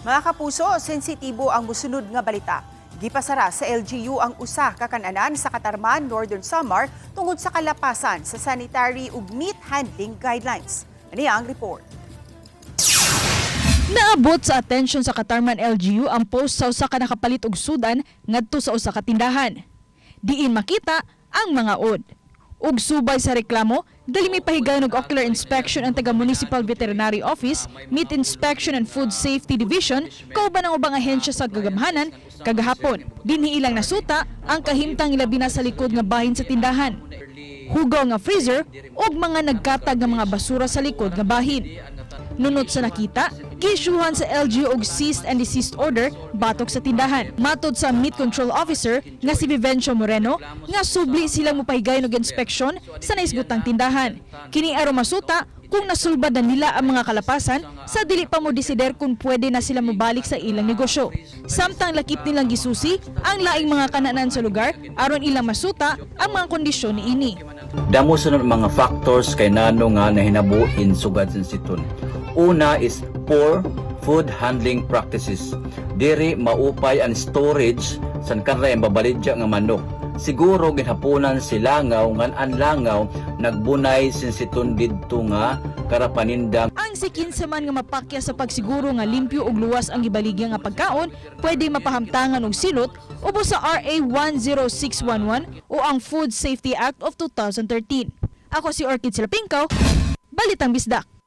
Mga kapuso, sensitibo ang musunod nga balita. Gipasara sa LGU ang usa ka kananan sa Catarman, Northern Samar, tungod sa kalapasan sa sanitary ug meat handling guidelines. Ani ang report. Naabot sa atensyon sa Catarman LGU ang post sa usa ka nakapalit og sudan ngadto sa usa ka tindahan. Diin makita ang mga ud. Ug subay sa reklamo, dali mipahigayon og ocular inspection ang taga Municipal Veterinary Office, Meat Inspection and Food Safety Division, kauban ang ubang ahensya sa kagamhanan kagahapon. Dinhi ilang nasuta ang kahimtang ilabi na sa likod nga bahin sa tindahan. Hugaw nga freezer ug mga nagkatag nga mga basura sa likod nga bahin. Nunot sa nakita, giisyuhan sa LGU og cease and desist order batok sa tindahan. Matod sa Meat Control Officer nga si Vivencio Moreno, nga subli silang mopahigayon og inspeksyon sa naisgutang tindahan. Kini aron masuta kung nasulbad na nila ang mga kalapasan sa dili pa mo desider kung pwede na sila mobalik sa ilang negosyo. Samtang lakip nilang gisusi ang laing mga kananan sa lugar aron ilang masuta ang mga kondisyon niini. Damo sa mga factors kay nano nga nahinabo in sugad sensiton. Una is poor food handling practices. Diri maupay ang storage san kanray ang babalidya nga manok. Siguro ginhapunan si langaw ngan ang langaw nagbunay sensiton didto nga karapaninda. Ang sikinsa man nga mapakya sa pagsiguro nga limpyo ug luwas ang gibaligya nga pagkaon, pwede mapahamtangan og silot ubos sa RA 10611 o ang Food Safety Act of 2013. Ako si Orchid Silapingkaw, Balitang Bisdak.